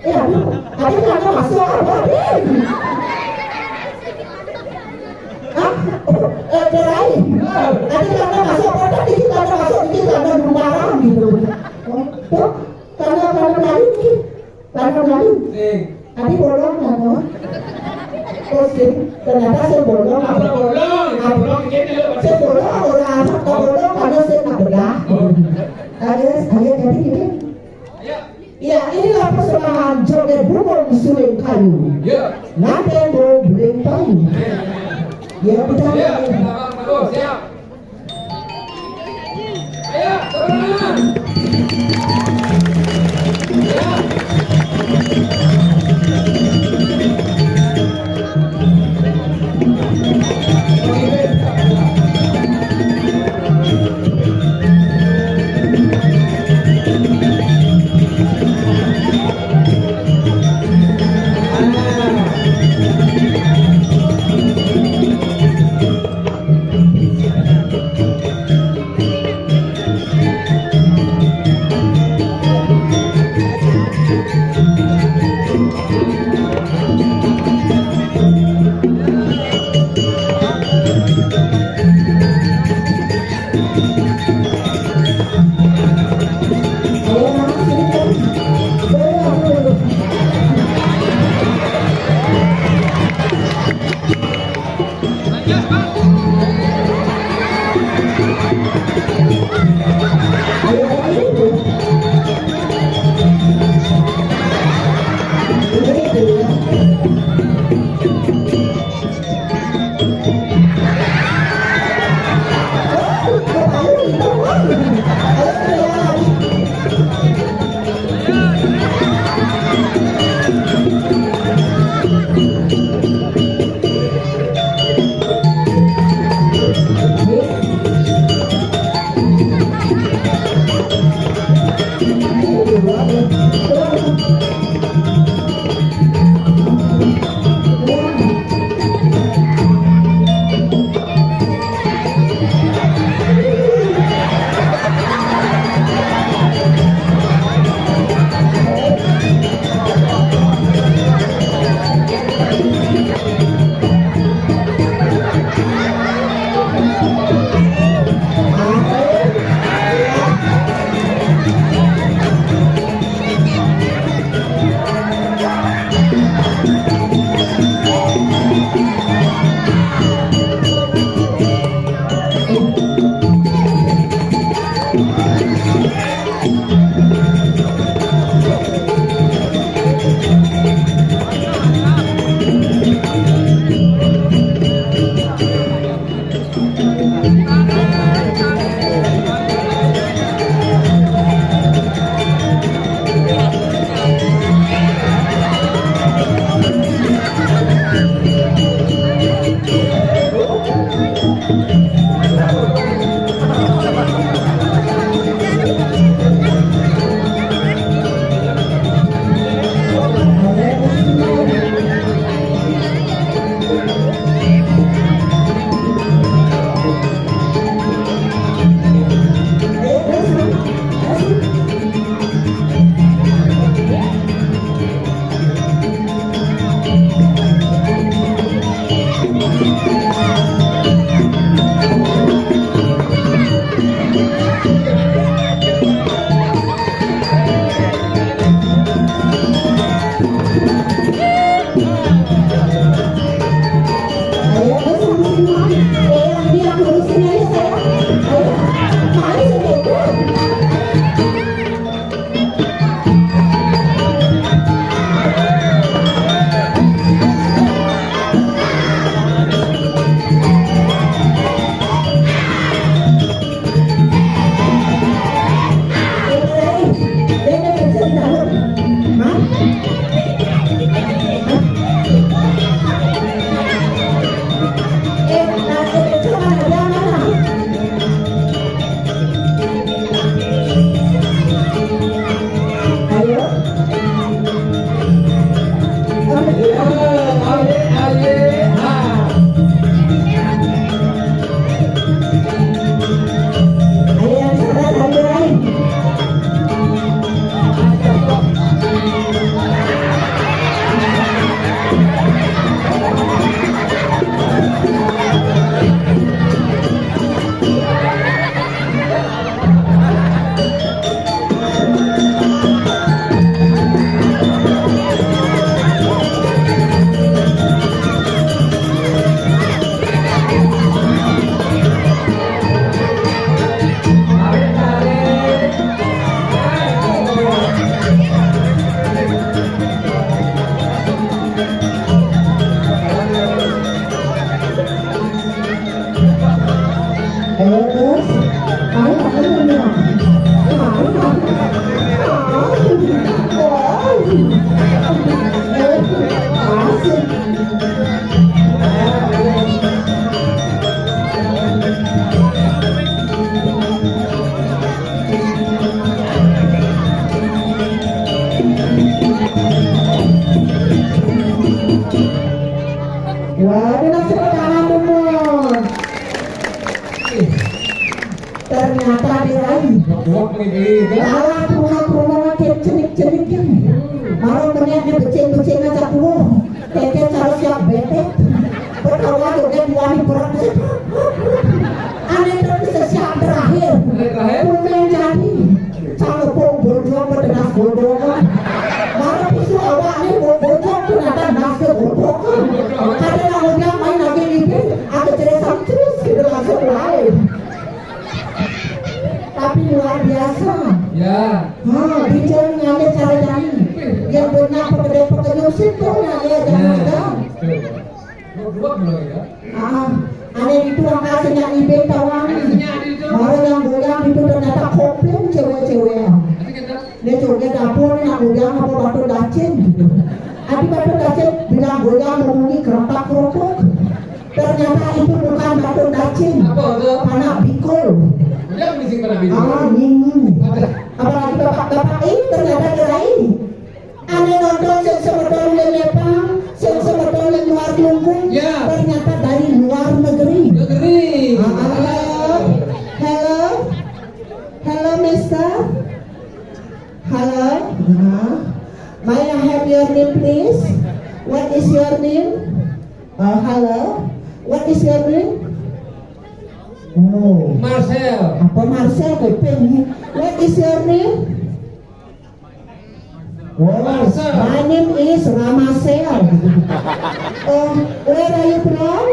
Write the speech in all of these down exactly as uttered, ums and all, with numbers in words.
Eh, aduh, ada celana masuk apa, Din? Hah? Eh, kirain. Ada celana masuk apa? Dikit celana masuk, dikit celana belum barang gitu. Tuh, karena, karena Melayu nih. Karena Melayu. Ada bolong, kan? Oh, sih. Ternyata saya bolong. Apa bolong? Apa bolong? Saya bolong, orang anak tak bolong, karena saya tak bedah. Alias, alias jadi gini. Ya, inilah persembahan joget bumbung suling kayu. Ya. Nganten bo beling payu. Ya, kita. Ya, kita terus, ya. Ayo, terus. Ya. Wah, ini kan? Alah, purna-purna makin cenik-cenik kan. Baru melihat dia becing-becing aja tuh. Keke cara siap betek. Pertama joget wani perang sih. Aneh terus bisa siap terakhir. Aneh terakhir? Pun yang jadi. Cangkepung bodoh, pedas bodoh kan. Baru pisu awak ini bodoh, ternyata nasib bodoh kan. Kadang yang udah main lagi ini, ada cerita terus gitu langsung lain. Tapi luar biasa. Ya. Ha, bicara ngalih cara jani. Yang punya pekerja-pekerja situ ngalih aja. Ya. Betul. Dua-dua belum ya? Ah, ada itu angka senyak ibin tawang. Ada senyak di itu. Baru yang goyang itu ternyata kopling cewek-cewek. Ada kita. Dia joget dapur ni nak goyang apa batu dacin. Ada batu dacin bilang goyang berbunyi kerotak-kerotok. Ternyata itu bukan batu dacin. Apa tu? Panak bikul. Dia mesti panak bikul. Ah, ngingi. Ada. Apalagi bapak-bapak ini ternyata gerai. Ada nonton yang semeton yang Nepal, yang semeton yang luar kelungkung. Ya. Ternyata dari luar negeri. Negeri. Ah, ah. Hello. Hello. Hello, mister. Hello. Ah. May I have your name, please? What is your name? Uh, hello. What is your name? Oh. Marcel. Apa Marcel? Kuping. What is your name? Oh, Marcel. My name is Ramasel. Oh, where are you from?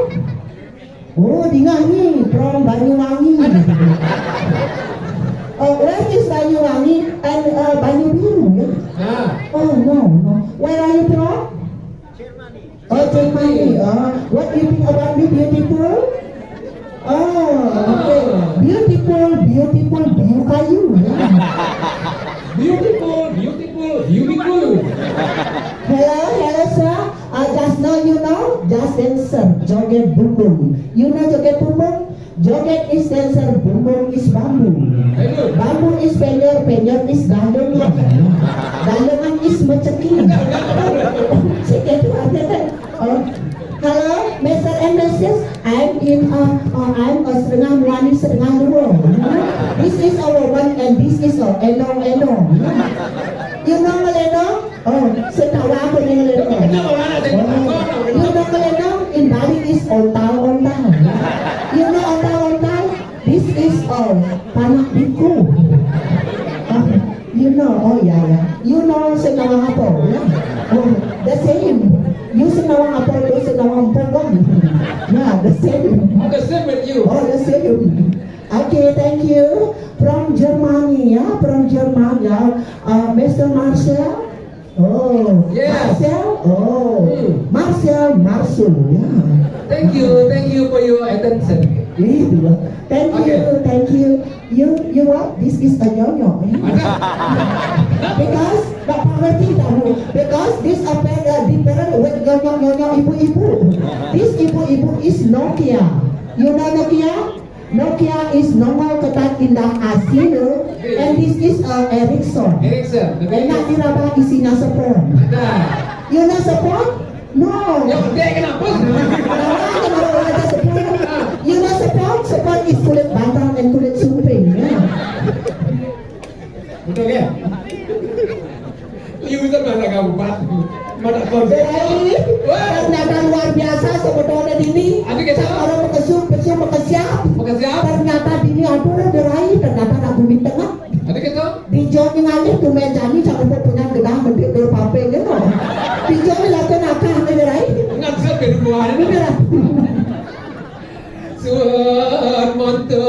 Oh, dingah ni, from Banyuwangi. Oh, where is Banyuwangi? And uh, Banyu Biru, ya? Ah. Oh, no, no. Where are you from? Oh, Germany. Oh, what do you think about me, beautiful? Oh, okay. Beautiful, beautiful, biu kayu. Beautiful, beautiful, beautiful. Hello, hello, sir. Uh, just now, you know, just dancer, joget bumbung. You know joget bumbung? Joget is dancer, bumbung is bambu. Bambu is penyor, penyor is galungan. Galungan is meceki. Sekian tu artinya. Oh. Hello, mister and missus. I'm in a, uh, I'm a Serengah Muani, Serengah Luo. This is a woman and this is a elong elong. You know Meleno? Oh, sing tau apa ni Meleno? Kenapa mana saya tak tahu? You know Meleno? In Bali is ontal ontal. You know ontal ontal? This is a panak biku. Oh, you know, oh ya ya. You know sing nawang apa? Ya? Oh, the same. You sing nawang apa? You sing nawang pogong. Yeah, the same. Oh, the same with you. Oh, the same. Okay, thank you. From Germany, ya, from Germany, ya. Uh, mister Marcel. Oh, yes. Marcel. Oh, hmm. Marcel Marcel, ya. Thank you, thank you for your attention. Gitu ya. Thank you, okay. Thank you. You, you what? This is a nyonyo. Eh? Because, Bapak ngerti tak, Bu? Because this apa uh, different with nyonyo-nyonyo ibu-ibu. This ibu-ibu is Nokia. You know Nokia? Nokia is nongol ketat indah asli, and this is a Ericsson. Ericsson. Enak diraba isinya spons. Nah. You know spons? No. Ya, dia kenapa? Kenapa ada spons? You know spons? Spons is kulit bantal and kulit sumping. Ya. Betul ya? Liu itu bahasa kabupaten. Mana konsep? Jadi, ternyata luar biasa sebetulnya dini. Ada kita? Orang Bekasi, Bekasi, Bekasi. Bekasi. Ternyata dini, aduh, gerai, ternyata nak bumi tengah. Ada kita? Di Joni ngalih tumen jani, cak rupa punya gedang, bentuk berpape gitu. Di Joni lakukan apa, ada gerai? Enggak bisa beda buah. Ada gerai. Suwun monto